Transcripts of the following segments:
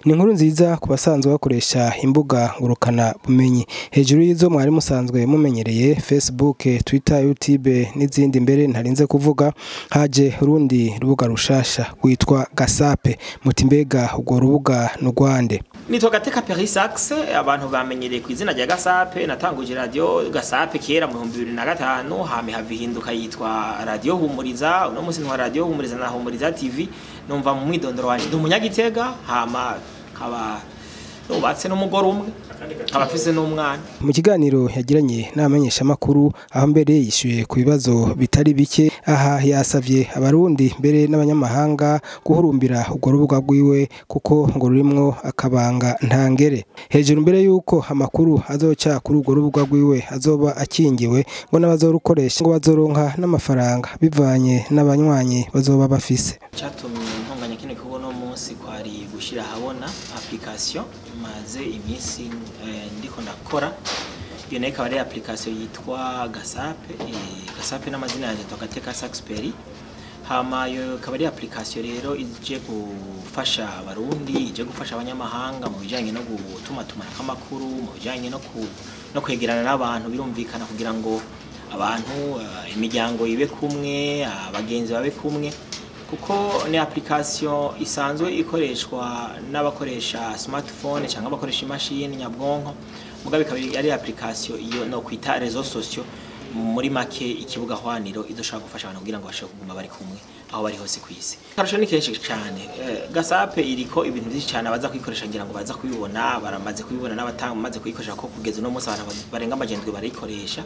Ni inkuru nziza ku basanzwe bakoresha imbuga ngurukana bumenyi. Hejuru y'izo mwari musanzwe mumenyereye Facebook, Twitter, YouTube n'izindi mbere ntarinze kuvuga, haje urundi rubuga rushasha rwitwa Gasape. Muti mbega urwo rubuga n'urwande? Nitwa Gateka Perisax, abantu bamenyereye ku izina rya Gasape. Natanguje radio Gasape kera mu 2005, hame havihinduka yitwa Radio Humuriza. Uno munsi ntwa Radio Humuriza na Humuriza TV. Numva mu mwidondoro wanje ndi umunyagitega, hama kaba nubatse n'umugore umwe, nkaba afise n'umwana. Mu kiganiro yagiranye n'abamenyeshamakuru, aho mbere yishyuye ku bibazo bitari bike, aha yasavye abarundi mbere n'abanyamahanga guhurumbira urwo rubuga rwiwe kuko ngo rurimwo akabanga ntangere. Hejuru mbere yuko amakuru azoca kuri urwo rubuga rwiwe azoba akingiwe, ngo n'abazorukoresha ngo bazoronka n'amafaranga bivanye n'abanywanyi bazoba bafise. Cyatumye ntunganya kino gikorwa no munsi kwari gushira ahabona application maze iminsi ndiko ndakora. Iyo nayo ikaba ari application yitwa Gasape. Gasape n'amazina yanjye Gateka Saxperi. Hama iyo ikaba ari application rero ije gufasha abarundi, ije gufasha abanyamahanga mu bijanye no gutumatumanako amakuru, mu bijanye no kwegerana n'abantu, birumvikana kugira ngo abantu, imiryango ibe kumwe, abagenzi babe kumwe, kuko ni application isanzwe ikoreshwa n'abakoresha smartphone cyangwa abakoresha imashini nyabwonko, mugabe ikaba ari application iyo no kwita réseaux sociaux, muri make ikibuga hwaniro izoshobora gufasha abantu kugira ngo bashobore kuguma bari kumwe aho bari hose ku isi. Karusho ni kenshi cyane. Gasape iriko ibintu byinshi cyane, abaza kuyikoresha ngira ngo baza kubibona, baramaze kubibona n'abatamaze kuyikoresha, ko kugeza uno munsi abantu barenga amajendwe barayikoresha.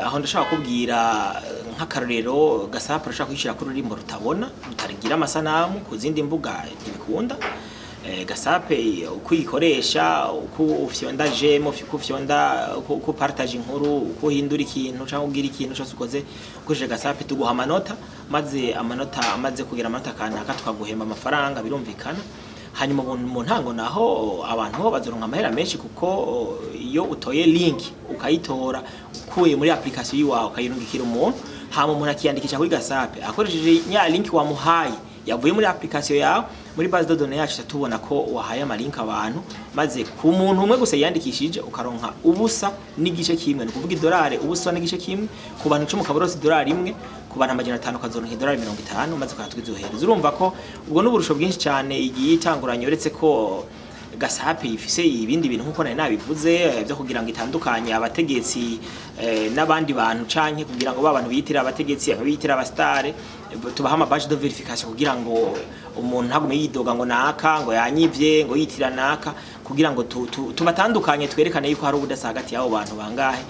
Aho ndashaka kubwira nk'akarorero, Gasape urashaka kuyishyira kuri rurimbo rutabona, rutagira amasanamu, ku zindi mbuga ntibikunda. Gasape uko uyikoresha, uko ufyonda j'aime, uko ufyonda, uko partage inkuru, uko uhindura ikintu cyangwa ugira ikintu cyose ukoze ukoresheje Gasape, tuguha amanota, maze amanota amaze kugira amanota kanaka tukaguhemba amafaranga, birumvikana. Hanyuma mu ntango naho abantu bo bazoronka amahera menshi, kuko iyo utoye link ukayitora ukuye muri application yiwawe ukayirungikira umuntu, hama umuntu akiyandikisha kuri Gasape akoresheje nya link wamuhaye yavuye muri application yawe, muri base de données yacu tubona ko wahaye amalink abantu, maze ku muntu umwe gusa yiyandikishije ukaronka 0.5, ni kuvuga idolari 0.5, ku bantu 10 ukabaronsa idolari 1, ku bantu 500 ukazoronka idolari 50, maze ukatwizohereza. Urumva ko ubwo n'uburusho bwinshi cyane igiye itanguranye, uretse ko Gasape ifise ibindi bintu nkuko nari nabivuze byo kugira ngo itandukanye abategetsi n'abandi bantu, canke kugira ngo ba bantu biyitira abategetsi, abiyitira abastare, tubaha ama badge de verification kugira ngo umuntu ntagume yidoga ngo naka ngo yanyivye, ngo yitira naka, kugira ngo tubatandukanye, twerekane yuko hari ubudasa hagati y'abo bantu bangahe.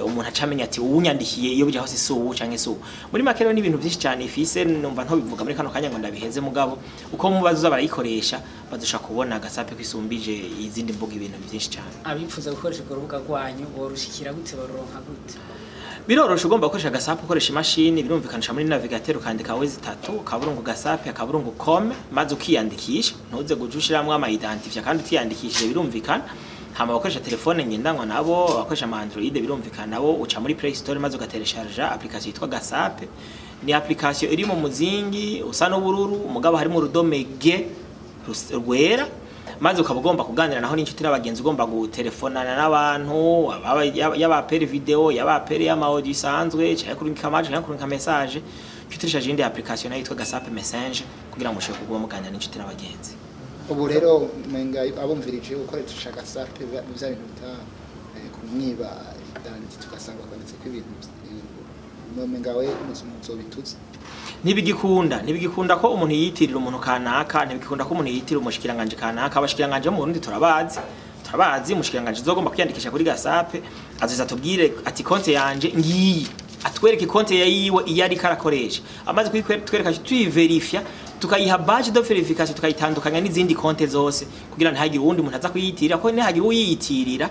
Umuntu acamenya ati uwunyandikiye iyo bija hose si uwu canke si uwu. Muri make rero ni ibintu byinshi cyane ifise, numva ntobivuga muri kano kanya ngo ndabiheze, mugabo uko mubazuza barayikoresha bazosha kubona Gasape kwisumbije izindi mbuga ibintu byinshi cyane. Abifuza gukoresha urwo rubuga rwanyu borushikira gute, baronka gute? Biroroshe, ugomba gukoresha Gasape ukoresha imashini, birumvikanisha muri navigateur ukandika w3.gasape.com, maze ukiyandikisha. Ntuze guca ushiramwo ama identifier kandi utiyandikishije, birumvikana. Hama abakoresha telefone ngendanwa nabo, abakoresha ama Android, birumvikana nabo uca muri Play Store maze ugatelecharja application yitwa Gasape. Ni application iri mu muzingi usa n'ubururu, umugabo harimo urudome G rwera, maze ukaba ugomba kuganira naho n'inshuti n'abagenzi, ugomba gutelefonana n'abantu, yaba appel vidéo, yaba appel y'ama audio isanzwe, cyangwa kurungika amajwi cyangwa kurungika message. Utelecharge indi application nayo yitwa Gasape Messenger kugira ngo mushobore kuguma muganira n'inshuti n'abagenzi. Ubu rero menga abumvirije gukoresha Gasape bya bintu bita kumwiba identity, tugasanga kwanditse ko ibintu menga we muzobitutse. Ntibigikunda ko umuntu yiyitirira umuntu kanaka, ntibigikunda ko umuntu yiyitirira umushikiranganje kanaka. Abashikiranganje mu Burundi turabazi, turabazi. Umushikiranganje uzogomba kwiyandikisha kuri Gasape azoza atubwire ati konte yanje ngiyi, atwereke konte yiwe iyo ariko arakoresha. Amaze kuyitwereka tuyiverifya, tukayiha badge de verification, tukayitandukanya n'izindi konte zose kugira ntihagire uwundi muntu aza kuyiyitirira, ko ntihagire uyiyitirira,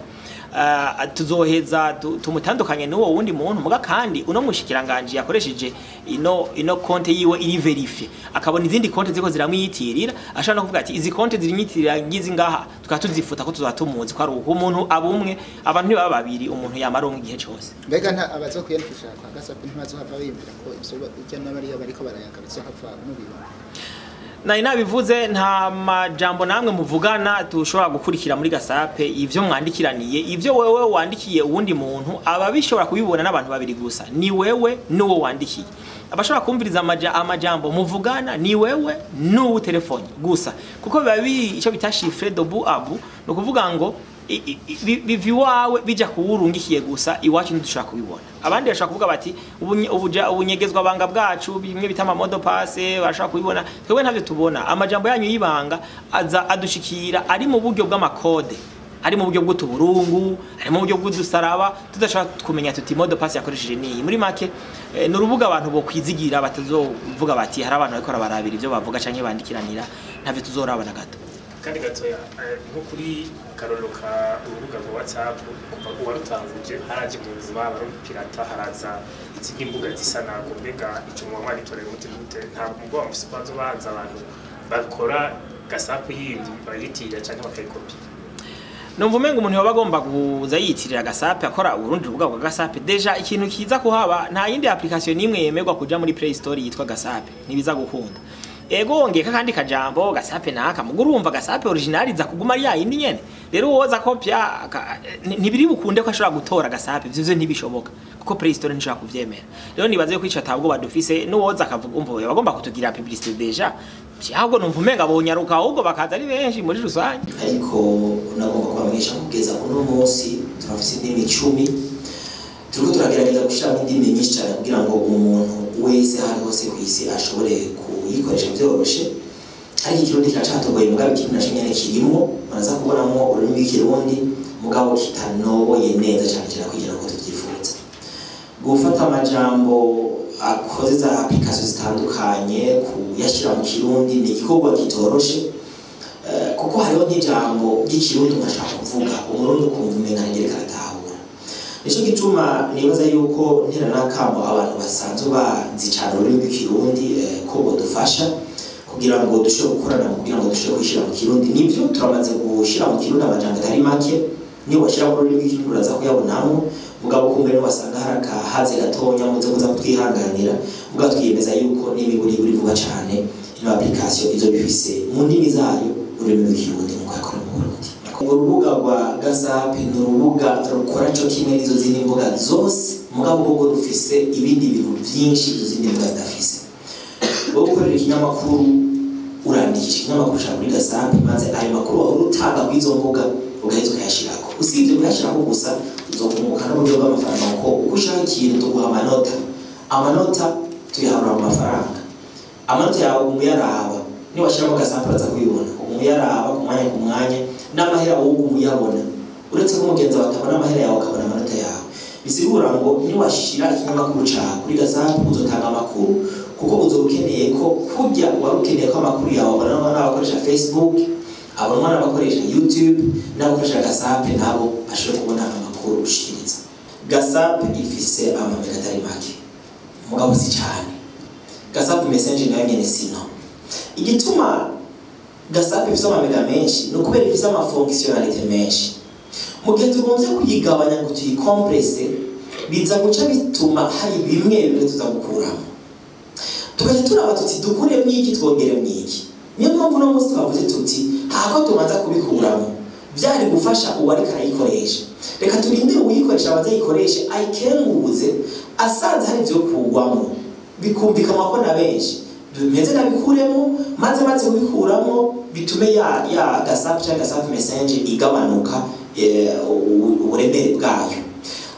tuzoheza tumutandukanye n'uwo wundi muntu. Muga kandi uno mushikiranganje yakoresheje ino konte yiwe iri vérifiée, akabona izindi konte ziko ziramwiyitirira, ashobora no kuvuga ati izi konte zirinyitirira ngizi ngaha, tukaba tuzifuta ko tuzaba tumuzi ko ari uwo umuntu abumwe. Abantu ntibaba babiri, umuntu yamara umwe igihe cose. Mbega nta abazo kwiyandikisha kwa Gasape ntibazohava biyumvira ko ivyo irya n'abariya bariko barayaga bizohava mubibona? Nari nabivuze, nta majambo namwe muvugana tushobora gukurikira muri Gasape. Ivyo mwandikiraniye, ivyo wewe wandikiye uwundi muntu, aba bishobora kubibona n'abantu babiri gusa, ni wewe n'uwo wandikiye. Abashobora kumviriza amajambo muvugana ni wewe n'uwo telefone gusa, kuko biba biri ico bita chiffre de bout à bout. Ni ukuvuga ngo biva iwawe bija kuwurungikiye gusa, iwacu ntidushobora kubibona. Abandi bashobora kuvuga bati ubunyegezwa banga bwacu, bimwe bita ama mots de passe, bashobora kubibona. Twebwe ntavyo tubona. Amajambo yanyu y'ibanga aza adushikira ari mu buryo bw'amakode, ari mu buryo bw'utuburungu, ari mu buryo bw'udusaraba, tudashobora kumenya tuti mot de passe yakoresheje niyi. Muri make ni urubuga abantu bokwizigira, batazovuga bati hari abantu bariko barabira ivyo bavuga canke bandikiranira. Ntavyo tuzoraba na gato. Kandi gatoya, nko kuri karorero ka urubuga rwa WhatsApp, kuva uwarutanguje haraje mu buzima barupirata, haraza izindi mbuga zisa nako. Mbega ico muba mwagitorera umuti gute? Ntabwo mugomba mufise kwanza baza abantu bakora Gasape yindi bayitirira canke bakayikopi? Numva umenga umuntu yoba agomba kuza yiyitirira Gasape, akora urundi rubuga rwa Gasape, déjà ikintu kiza kuhaba, nta yindi application n'imwe yemerwa kuja muri Play Store yitwa Gasape, ntibiza gukunda. Ego, wongeka kandi kajambo Gasape naka, mugo urumva Gasape original iza kuguma ari yayindi nyene. Rero woza kopya ntibiri bukunde ko ashobora gutora Gasape, ivyo ntibishoboka kuko Play Store ntishobora kuvyemera. Rero nibaze ko ico atabwo badufise, n'uwoza akavuga, umva, bagomba kutugira publicité déjà, ahubwo numva umenga bonyaruka, ahubwo bakaza ari benshi muri rusange. Ariko nagomba kubamenyesha, kugeza uno munsi turafise indimi 10. Turiko turagerageza gushiramo indimi nyinshi cyane kugira ngo umuntu wese aho ari hose ku isi ashobore kuyikoresha byoroshe, ariko Ikirundi kiracatogoye. Mugabo ikintu naco nyene kirimo, muraza kubonamo ururimi rw'Ikirundi, mugabo kitanoboye neza cyane cyane kugira ngo tuvyifuza. Gufata amajambo akoze za application zitandukanye kuyashyira mu Kirundi ni igikorwa kitoroshe, kuko hariho nk'ijambo ry'Ikirundi umuntu ashaka kuvuga, Umurundi ukumva umenga ntagereka aratahura. Nico gituma nibaza yuko ntera n'akamo abantu basanzwe bazi cane ururimi rw'Ikirundi ko bodufasha kugira ngo dushobore gukorana, kugira ngo dushobore kwishyira mu Kirundi. Nivyo, turamaze gushira mu Kirundi amajambo atari make, niyo washyira mu rurimi rw'Ikirundi uraza kuyabonamwo, mugabo kumbe niwasanga hari akahaze gatonya, muze kuza kutwihanganira. Mugabo twiyemeza yuko n'imiburiburi vuba cane ino application izoba ifise mu ndimi zayo ururimi rw'Ikirundi nk'uko yakorewe mu Burundi. Urwo rubuga rwa Gasape ni urubuga rukora co kimwe n'izo zindi mbuga zose, mugabo rwo rufise ibindi bintu vyinshi izo zindi mbuga zidafise. Wowe ukorera ikinyamakuru, urandikisha ikinyamakuru cawe kuri Gasape, maze ayo makuru wahora utanga kw'izo mbuga ugaheza ukayashirako. Usibye kuyashirako gusa, uzokunguka n'uburyo bw'amafaranga, kuko uko ushaka ikintu tuguha amanota. Amanota tuyaharura mu mafaranga. Amanota yawe uguma uyaraba, niwashiramo Gasape uraza kubibona, uguma uyaraba ku mwanya ku mwanya, n'amahera wowe uguma uyabona, uretse ko umugenzi wawe atabona amahera yawe, akabona amanota yawe. Bisigura ngo niwashira ikinyamakuru cawe kuri Gasape, uzotanga amakuru, kuko uzoba ukeneye ko kurya wari ukeneye ko amakuru yawe abonwa n'abakoresha Facebook, abonwa n'abakoresha YouTube, n'abakoresha Gasape nabo bashobora kubona amakuru ushikiriza. Gasape ifise amamega atari make, mugabo si cane. Gasape Messenger nayo nyene sino. Igituma Gasape ifise amamega menshi ni ukubera ifise ama fonctionnalités menshi. Mu gihe tugomvye kuyigabanya ngo tuyikomprese, biza guca bituma hari bimwe bimwe tuza gukuramo, tugaca turaba tuti dukuremwo iki, twongeremwo iki. Niyo mpamvu uno munsi twavuze tuti hako tubanza kubikuramo byari gufasha uwariko arayikoresha, reka turindire uwuyikoresha abanze ayikoreshe, ayikenguze, asanze hari ivyo kugwamo bikumvikanwa ko na benshi, bimeze nabikuremo, maze kubikuramo bitume ya Gasape cyangwa Gasape Messenger igabanuka uburemere bwayo.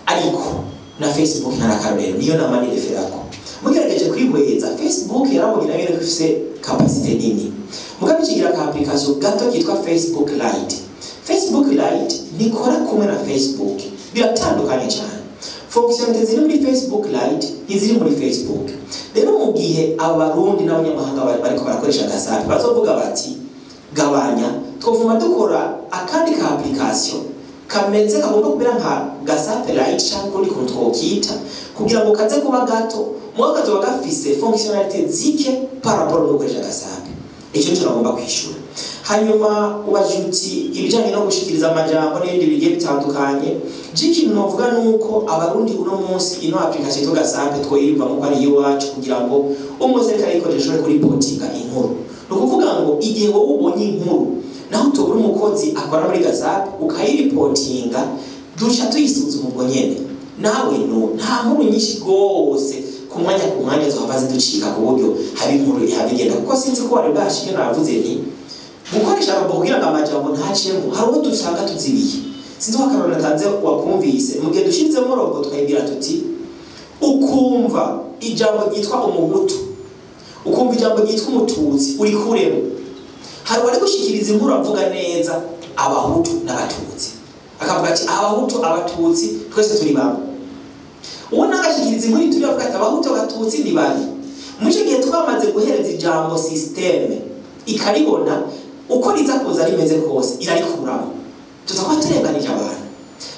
Ariko na Facebook nta nakarorero, niyo nama nireferako. Mugerageje kwihweza, Facebook yarabonye nayo ko ifise capacité nini, mugabo ikigira ka application gato kitwa Facebook Lite. Facebook Lite nikora kumwe na Facebook, biratandukanye cyane. Fonctionnalité ziri muri Facebook Lite ntiziri muri Facebook. Rero mu gihe Abarundi n'abanyamahanga bariko barakoresha Gasape bazovuga bati gabanya, twovuma dukora akandi ka application kameze kagomba kumera nka Gasape Lite cyangwa ukundi kuntu twokita, kugira ngo kaze kuba gato, mugabo kazoba gafise fonctionnalité zike par rapport no gukoresha Gasape. Icyo nico nagomba kwishura. Hanyuma ubajije uti ibijanye no gushikiriza amajambo n'ibindi bigiye bitandukanye. Je ikintu novuga nuko Abarundi uno munsi ino application yitwa Gasape twoyiyumvamo ko ari iwacu, kugira ngo umwe wese ariko arayikoresha ashobore kuripotinga inkuru. Ni ukuvuga igihe wowe ubonye inkuru naho utobura umukozi akora muri Gasape ukayiripotinga, duca tuyisuzuma ubwo nyene. Nawe no nta nkuru nyinshi rwose ku mwanya ku mwanya zohava ziducika ku buryo haba inkuru ihava igenda, kuko sinzi ko wari bwashike. Navuze nti gukoresha robot kugira ngo amajambo ntacemo, hari uwo dusanga tuzibiye. Sinzi ko akarorero natanze wakumvise. Mu gihe dushizemo robot tukayibwira tuti ukumva ijambo ryitwa umuhutu, ukumva ijambo ryitwa umututsi, urikuremo, hari uwari gushikiriza inkuru avuga neza abahutu n'abatutsi, akavuga ati abahutu abatutsi twese turi bamwe. Uwo nagashikiriza inkuru turi avuga ati abahutu abatutsi ni bamwe. Muri icyo gihe twamaze guhereza ijambo système ikaribona, uko riza kuza rimeze kose irarikuramo, tuza kuba turenganije abantu.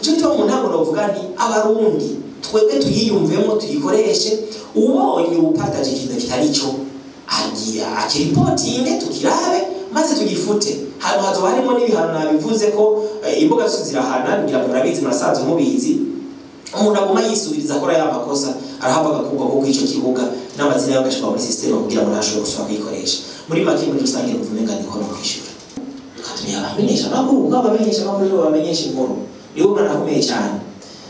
Nico gituma mu ntango novuga nti abarundi twebwe tuyiyumvemo, tuyikoreshe. Ubonye upartage ikintu kitari cyo, agira akiripotinge tukirabe maze tugifute. Hano hazoba harimo n'ibihano. Nabivuze ko imbuga zose zirahana, ngira ngo murabizi, murasanzwe mubizi. Umuntu aguma yisubiriza akora ya makosa arahava agakurwa kuko ico kibuga n'amazina yawe agashirwa muri système kugira ngo ntashobore gusubira kuyikoresha. Muri make, muri rusange, numva umenga niko no kwishura tukatumira abamenyesha amakuru, kuko abamenyesha amakuru nibo bamenyesha inkuru, nibo banakomeye cyane.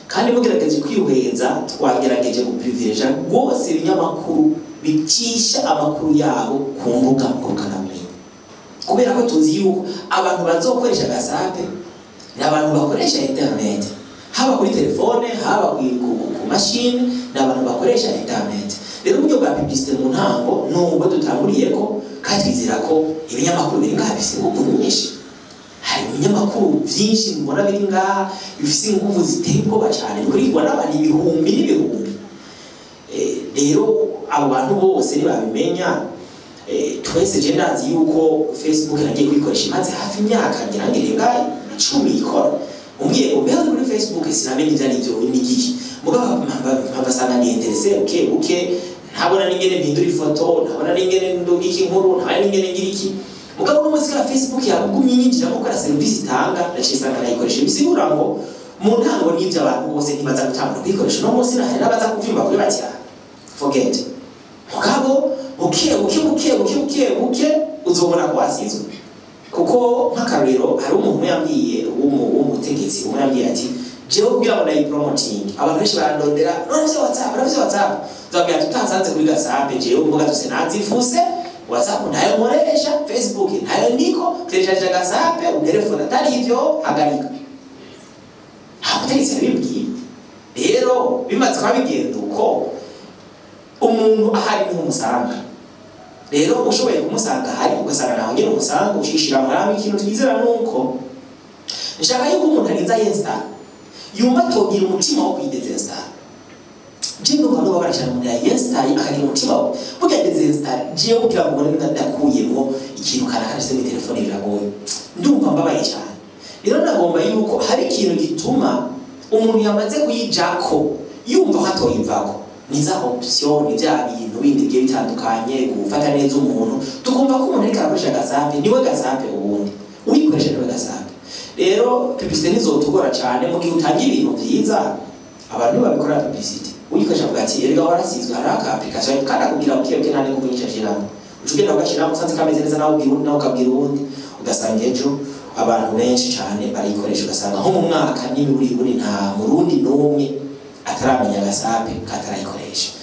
Kandi mugerageje kwihweza, twagerageje guprivileja rwose ibinyamakuru bicisha amakuru yabo ku mbuga ngurukanabumenyi, kubera ko tuzi yuko abantu bazokoresha Gasape ni abantu bakoresha internet, haba kuri telefone, haba ku mashini, ni abantu bakoresha internet. Rero uburyo bwa publicité mu ntango nubwo dutanguriyeko, kandi twizera ko ibinyamakuru biri ngaha bifise ingufu nyinshi. Hari ibinyamakuru byinshi mubona biri ngaha bifise ingufu ziteye ubwoba cyane, bikurikirwa n'abantu ibihumbi n'ibihumbi. Rero abo bantu bose ntibabimenya. Twese je ndazi yuko Facebook nagiye kuyikoresha imaze hafi imyaka ngira ngo irenga 10 ikora. Umbwiye ngo mbega kuri Facebook sinamenye ibyo ari byo n'igiki, mugabo mpava ni intéressé buke buke, ntabona n'ingene mpindura ifoto, ntabona n'ingene ndungika inkuru, ntabona n'ingene ngira iki. Mugabo uno munsi ka Facebook yagumye yinjiramo gukora serivisi itanga, naciye nsanga nayikoresha. Bisigura ngo mu ntango n'ibyo abantu bose ntibaza gutangura kuyikoresha uno munsi, hari n'abaza kuvyumva kuri bati "Ah, forget." Mugabo buke buke buke buke buke buke uzobona ko wasizwe, kuko nk'akarorero hari umuntu umwe yambwiye, w'umutegetsi umwe yambwiye ati jewe kugira ngo ndayipromoting abantu benshi barandondera, urafise WhatsApp, urafise WhatsApp? Nzabwira ati utansanze kuri Gasape, jewe mbuga zose nazifuse, WhatsApp ntayo nkoresha, Facebook ntayo ndiko, télécharge Gasape unterefone, atari ivyo hagarika. Nta mutegetsi yabimbwiye. Rero bimaze kuba bigenda uko, umuntu ahari niho umusanga. Rero ushoboye kumusanga ahari, ugasanga nawe nyine umusanga ushishira muri ikintu. Twizera nuko nshaka yuko umuntu arinza yinstall yumva atogira umutima wo kuyidesinstall. Je ndumva ndababara cyane umuntu yayinstall akagira umutima wo burya desinstall. Jewe kugira ngo mbone ndakuyemo ikintu kanaka nashize muri telefone biragoye, ndumva mbabaye cyane. Rero nagomba yuko hari ikintu gituma umuntu yamaze kuyijako yumva ko atoyivako, ni za option, ni bya bintu bindi bigiye bitandukanye, gufata neza umuntu, tukumva ko umuntu ariko arakoresha Gasape niwe Gasape, ubundi uyikoresha niwe Gasape. Rero publicité ntizotugora cyane mu gihe utanga ibintu byiza, abantu ntibabikora publicité. Uyikoresha avuga ati erega warasizwe, hari aka application, kandi akubwira buke buke, nta n'ingufu nyinshi ashiramo. Uca ugenda ugashyiramo, usanze kameze neza, nawe ubwira uwundi, nawe ukabwira uwundi, ugasanga ejo abantu benshi cyane barayikoresha, ugasanga nko mu mwaka n'imiburiburi nta murundi n'umwe ataramenya Gasape katarayikoresha.